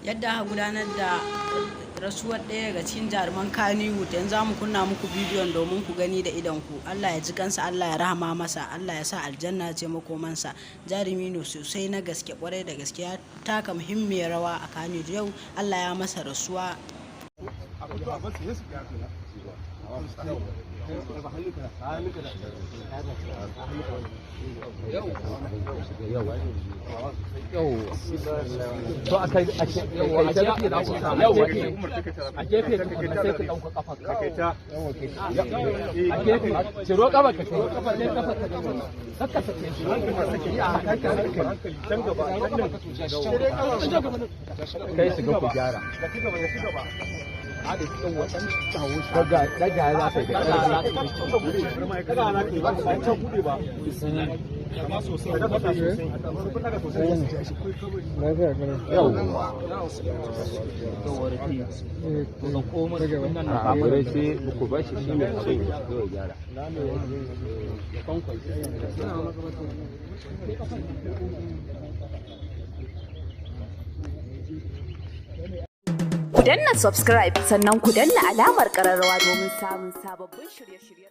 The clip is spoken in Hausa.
Yadda aka gudanar da rasuwar ɗaya daga cikin jaruman Kannywood, yanzu za mu kunna muku bidiyon domin ku gani da idonku. Allah ya ji kansa, Allah ya rahama masa, Allah ya sa aljanna ce makomansa. Jarumi ne sosai na gaske, kwarai da gaske, ya taka muhimmiyar rawa a Kannywood. Yau Allah ya masa rasuwa. To a kai a gefe tukuna, sai ka ɗauka kafa a gefe, ciro kafa ka, ciro kafa ne, kafa ka saka, sake shi a hankali can gaba, kai shiga ku gyara. Daga daga za ka yi da ƙarfi. Yawwa. A bare sai ku ba shi, shi ne abin ya zo ya gyara. Ku danna subscribe, sannan ku danna alamar kararrawa domin samun sababbin shirye-shiryen.